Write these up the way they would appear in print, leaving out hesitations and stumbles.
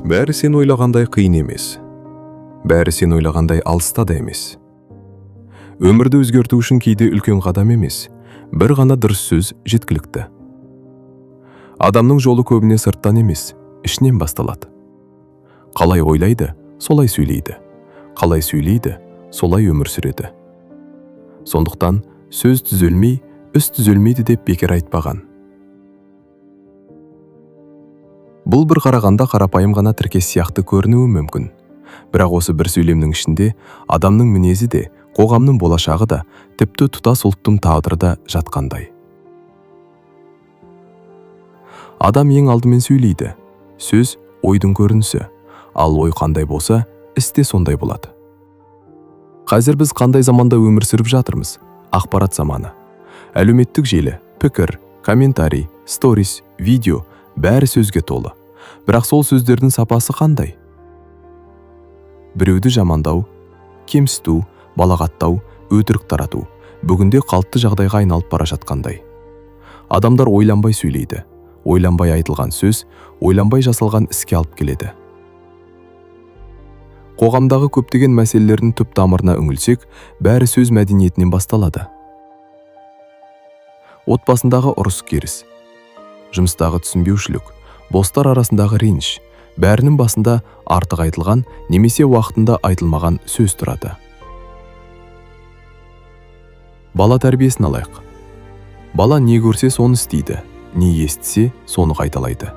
Бәрі сен ойлағандай қиын емес. Бәрі сен ойлағандай алыста да емес. Өмірді өзгерту үшін кейде үлкен қадам емес, бір ғана дұрыс сөз жеткілікті. Адамның жолы көбіне сырттан емес, ішінен басталады. Қалай ойлайды, солай сөйлейді. Қалай сөйлейді, солай өмір сүреді. Сондықтан сөз түзелмей, іс түзелмейді деп бекер айтпаған. Бұл бір қарағанда қарапайым ғана тіркес сияқты көрінуі мүмкін. Бірақ осы бір сөйлемнің ішінде адамның мінезі де, қоғамның болашағы да, тіпті тұтас ұлттың тағдыры да жатқандай. Адам ең алдымен сөйлейді. Сөз ойдың көрінісі. Ал ой қандай болса, іс те сондай болады. Қазір біз қандай заманда өмір сүріп жатырмыз? Ақпарат заманы. Әлеуметтік желі, пікір, комментарий, сторис, видео бәрі сөзге толы. Бірақ сол сөздердің сапасы қандай? Біреуді жамандау, кемсіту, балағаттау, өтірік тарату бүгінде қалыпты жағдайға айналып бара жатқандай. Адамдар ойланбай сөйлейді. Ойланбай айтылған сөз, ойланбай жасалған іске алып келеді. Қоғамдағы көптеген мәселелердің түп тамырына үңілсек, бәрі сөз мәдениетінен басталады. Отбасындағы ұрыс-керіс, жұмыстағы түсінбеушілік, достар арасындағы реніш, бәрінің басында артық айтылған немесе уақытында айтылмаған сөз тұрады. Бала тәрбиесін алайық. Бала не көрсе соны істейді, не естісе соны қайталайды.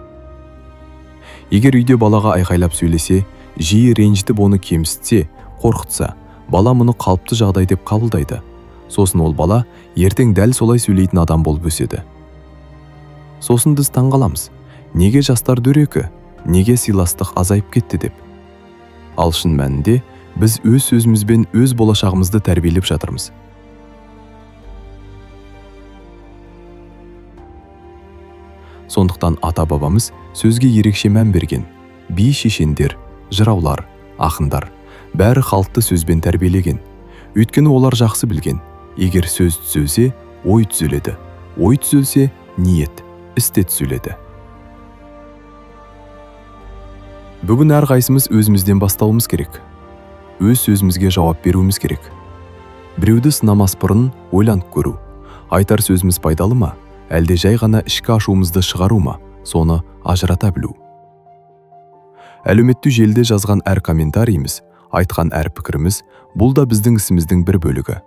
Егер үйде балаға айқайлап сөйлесе, жиі ренжітіп оны кемсітсе, қорқытса, бала мұны қалыпты жағдай деп қабылдайды. Сосын ол бала ертең дәл солай сөйлейтін адам болып өседі. Сосын біз таңғаламыз. Неге жастар дөрекі, неге сыйластық азайып кетті деп. Ал шын мәнінде біз өз сөзімізбен өз болашағымызды тәрбиелеп жатырмыз. Сондықтан ата-бабамыз сөзге ерекше мән берген. Би шешендер, жыраулар, ақындар бәрі халықты сөзбен тәрбиелеген. Өйткені олар жақсы білген, егер сөз түзелсе, ой түзеледі. Ой түзелсе, ниет, іс те түзеледі. Бүгін әрқайсымыз өзімізден бастауымыз керек. Өз сөзімізге жауап беруіміз керек. Біреуді сынамас бұрын ойланып көру. Айтар сөзіміз пайдалы ма, әлде жай ғана ішкі ашуымызды шығару ма, соны ажырата білу. Әлеуметтік желіде жазған әр комментарийіміз, айтқан әр пікіріміз, бұл да біздің ісіміздің бір бөлігі.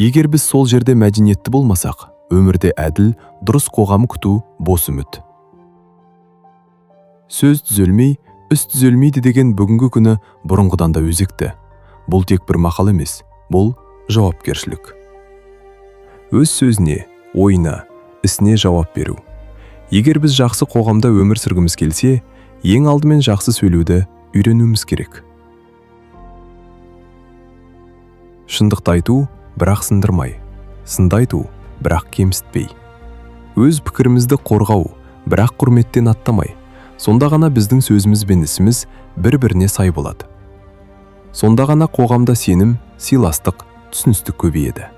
Егер біз сол жерде мәдениетті болмасақ, өмірде әділ, дұрыс қоғам күту бос үміт. Сөз түзелмей, іс түзелмейді деген бүгінгі күні бұрынғыдан да өзекті. Бұл тек бір мақал емес, бұл жауапкершілік. Өз сөзіне, ойына, ісіне жауап беру. Егер біз жақсы қоғамда өмір сүргіміз келсе, ең алдымен жақсы сөйлеуді үйренуіміз керек. Шындықты айту, бірақ сындырмай. Сынды айту, бірақ кемсітпей. Өз пікірімізді қорғау, бірақ құрметтен аттамай. Сонда ғана біздің сөзіміз бен ісіміз бір-біріне сай болады. Сонда ғана қоғамда сенім, сыйластық, түсіністік көбейеді.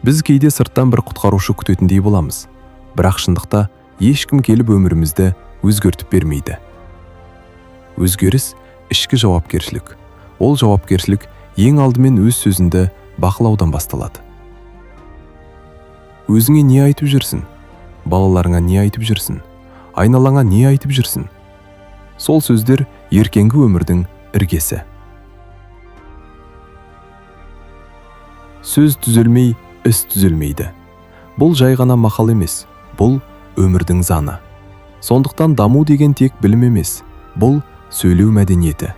Біз кейде сырттан бір құтқарушы күтетіндей боламыз. Бірақ шындықта ешкім келіп өмірімізді өзгертіп бермейді. Өзгеріс ішкі жауапкершілік. Ол жауапкершілік ең алдымен өз сөзіңді бақылаудан басталады. Өзіңе не айтып жүрсің? Балаларыңа не айтып жүрсің? Айналаңа не айтып жүрсің? Сол сөздер ертеңгі өмірдің іргесі. Сөз түзелмей, іс түзелмейді. Бұл жай ғана мақал емес, бұл өмірдің заңы. Сондықтан даму деген тек білім емес, бұл сөйлеу мәдениеті.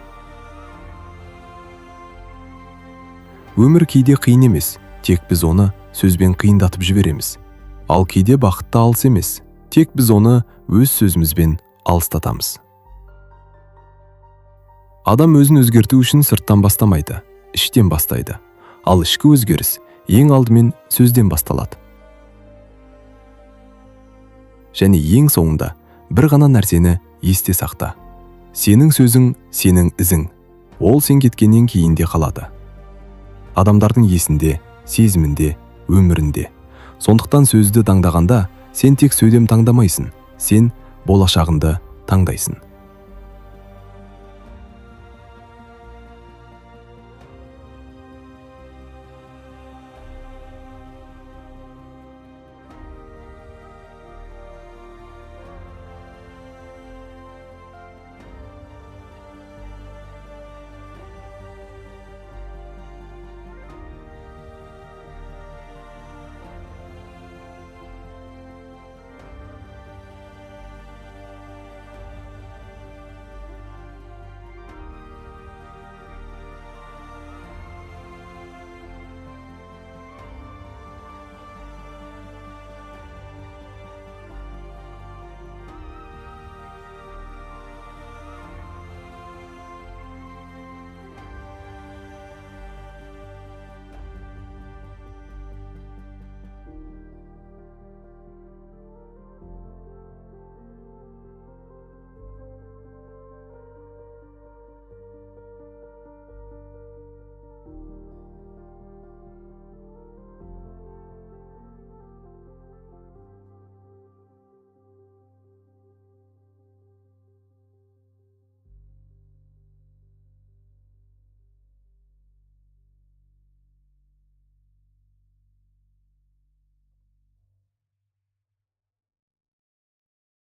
Өмір кейде қиын емес, тек біз оны сөзбен қиындатып жібереміз. Ал кейде бақыт та алыс емес, тек біз оны өз сөзімізбен алыстатамыз. Адам өзін өзгерту үшін сырттан бастамайды, іштен бастайды. Ал ішкі өзгеріс ең алдымен сөзден басталады. Және ең соңында бір ғана нәрсені есте сақта. Сенің сөзің, сенің ізің. Ол сен кеткеннен кейін де қалады. Адамдардың есінде, сезімінде, өмірінде. Сондықтан сөзді таңдағанда сен тек сөйлем таңдамайсың, сен болашағыңды таңдайсың.